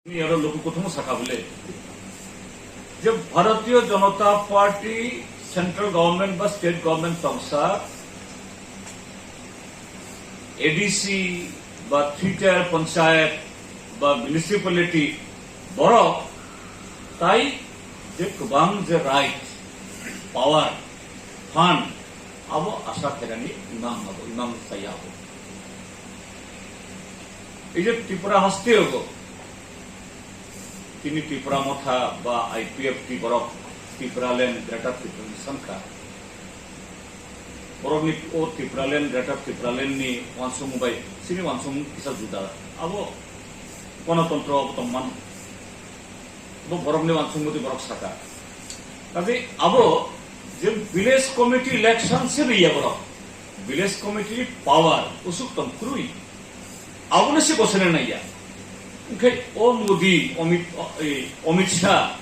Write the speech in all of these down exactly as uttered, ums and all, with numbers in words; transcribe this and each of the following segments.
Ni aro luku kuthum saka bole. Je Bharatiya Janata Party central government ba state government tongsa A D C ba three tier panchayat ba municipality borok tai je kwbang je right, power, fund abo asa khairani imang abo, imang saya abo. Ei je Tripura haste abo, tini Tripura Motha ba I P F T borok Tipraland, Greater Tipraland sankha. Borokni o Tipraland, Greater Tipraland ni uansukmung bai chini uansukmung kisa juda. Abo gonotontro abo tongmano. Bo borokni uansukmung twi borok saka. Kaje abo je village committee election se riya borok. Village committee power usuk tong krui. Abono se bosene naiya. Hwnkhe o Modi, Amit, o, e, Amit Shah,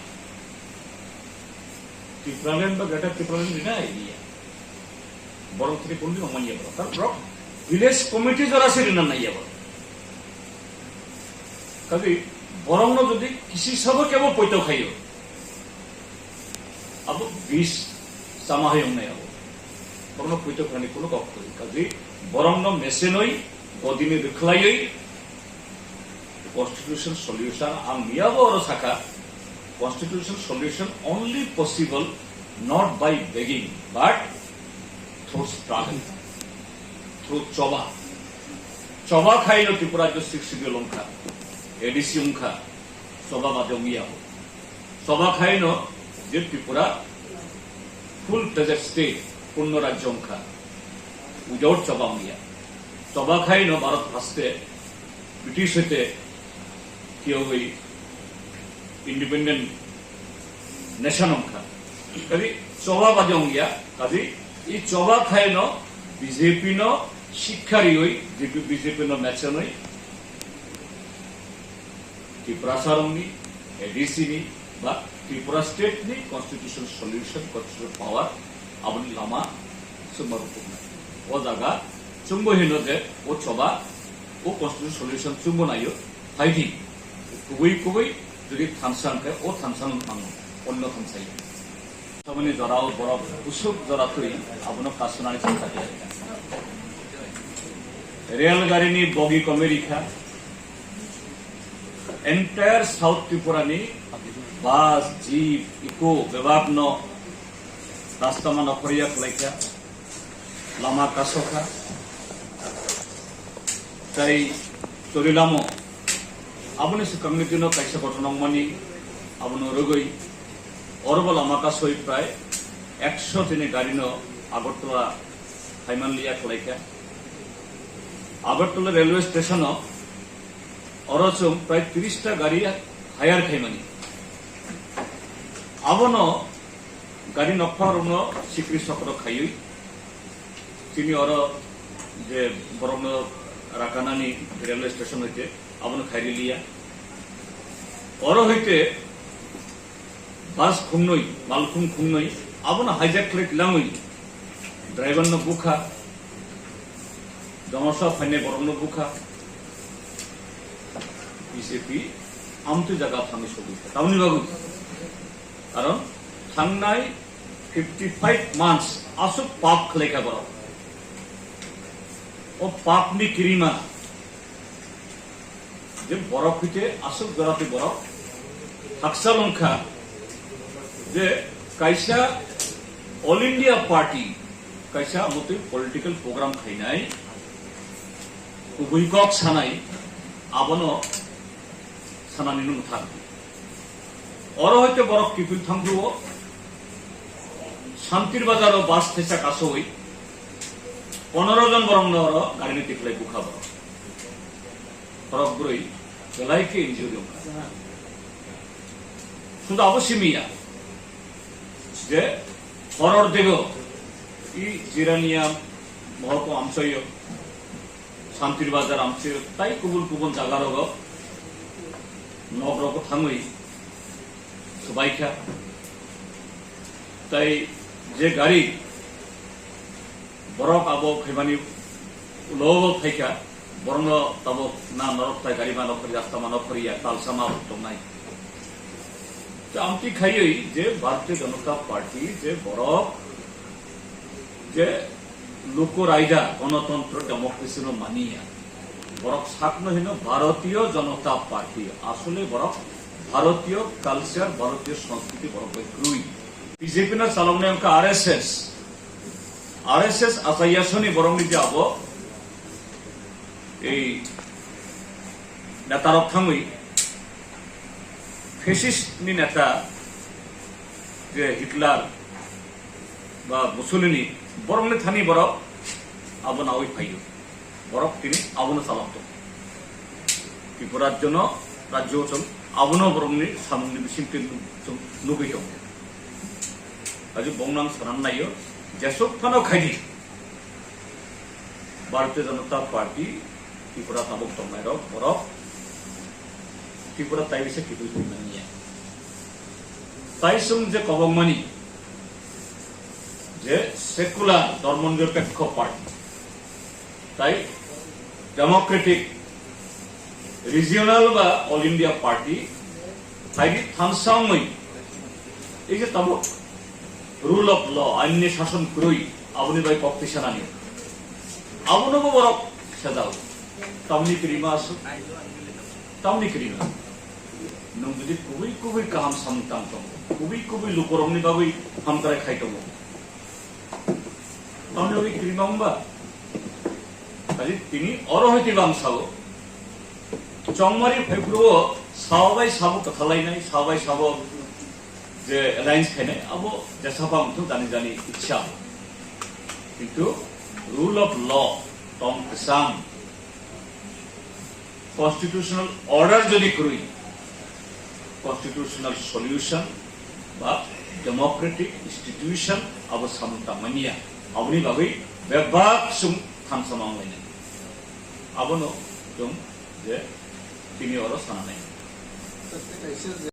Tipraland ba Greater Tipraland rina idea. Borok thini kono dino manya borok. Karon borok village committee jora se rina naiya borok. Kaje borokno jodi kisi sabo kebo poito khayo, abo bis sama hai wngnai abo. Borokno poito khani kono kok kwrwi. Kaje borokno mesenoi, godini rwkhlaioi, constitution solution ang miyabo oro saka, constitution solution only possible not by begging but through struggle, through choba. Choba khaino Tripura jo six schedule wngkha, A D C wngkha, choba bade wngya. Choba khaino je Tripura full fledged state, purno rajyo wngkha, without choba wngya. Choba khaino Bharat haste British hoite kiyawi independent nation wngkha. Kaje choba bade wngya, kaje i choba khaino B J P no sikha riwi, B J P no mechanwi, Tiprasa rokni, A D C ni, ba Tripura state ni constitution solution, constitutional power, aboni lama chwngma rukuknai. O jaga chwngbo hino je o choba, o constitution solution chwngbo naio, phaidi kubui kubui jodi thansa hwnkhe o thansa no nango, onno thansa ya. Saboni jorao borok kusuk jora twi abono kasunani chwngsa khlai. Rail gari ni bogi komwi rikha. Entire South Tripura ni bus, jeep, eco bebak no rasta ma nokhorya khlaikha. Lama kasokha. Tai chori lamo. Aboni swkangni tino kaisa kotor nongmani abono rwgwi orobo lama kasoi prai ekso tini gari no Agartala haiman liya khlaikha. Agartala railway station o oro chwng prai tris ta gari hire khaimani. Abono gari nokphang rokno sikri sokro khaiwi chini oro je borokno rakanani railway station hoite abono khairiliya. Oro hoite bus khungnwi, malkhung khungnwi abono hijack khlai twlangwi driver no bukha, jonosa phainai borokno bukha, B J P amtwi jaga thangwi sogwi kha. Tamoni bagwi? Karon thangnai fifty five months aswk pap khlai kha borok. O papni kirima je borok hwite aswk jora twi borok hakchal wngkha je kaisa All India Party kaisa amotwi political program khainai kubui kok sanai abono sanani nung thang. Oro hoite borok kipil thangphuru o Santir Bazar o bus thesa kasoi ponero jon borok no oro gari ni tikhlai bukha borok. Borok bwrwi belai khe injury wngkha. Sudu abo simiya je horor dego i Jirania mohoko amsoyo Santir Bazar amse tai kubun kubun jaga rogo nok rogo thangwi swbaikha. Tai je gari borok abo khaimani ulo phaikha, Borokno tabuk na norok tai gari mano phari, rasta mano phari ya, talsa ma tongnai. To amtwi khaiwi je Bharatiya Janata Party je borok je luku raida, gonotontro, democracy no maniya. Borok sakno hino Bharatiya Janata Party. Asole borok Bharatiya culture, Bharatiya sanskriti borok bai kwrwi. B J P no chaloknai wngkha R S S. R S S achaiyasoni borokni je abo ei netarok thangwi fascist ni neta je Hitler ba Mussolini borokni thani borok abo nawi phaio. Borok tini abono chalok tongo. Tripura rajyono, rajyo chwng abono borokni samungni bisingtwi nuk-, chwng nugwi tongo. Kaje bongno ang sanan naio, jesuk phano khaidi. Bharatiya Janata Party Tripura tabuk tongnairok borok Tripura tai bisa kiphil phaimani ya. Tai chwng je kobokmani je secular, dhormonirapekho party, tai democratic, regional ba all India party, tai di thansa wngwi ei je tabuk rule of law, ain ni shason kwrwi, aboni bai kok tisanani, abono bo borok sejao. Tamni kwrwima aswk, tamni kwrwima. Nwng jodi kubui kubui kaham samung tang tongo, kubui kubui lukurokni bagwi hamkrai khai tongo, tamni bagwi kwrwima wngba? Kaje tini oro hoi twibo ang sao, chongmari phaiphuru o sawa bai sabo kwthalainai, sawa bai sabo je alliance khainai, abo jesapa wngthung jani jani ichha. Kintu rule of law, tong kwchang, constitutional order jodi kwrwi, constitutional solution ba democratic institution abo samung tangmani ya, aboni bagwi bebak chwng thansa ma wnglainai. Abono chwng je tini oro sananai.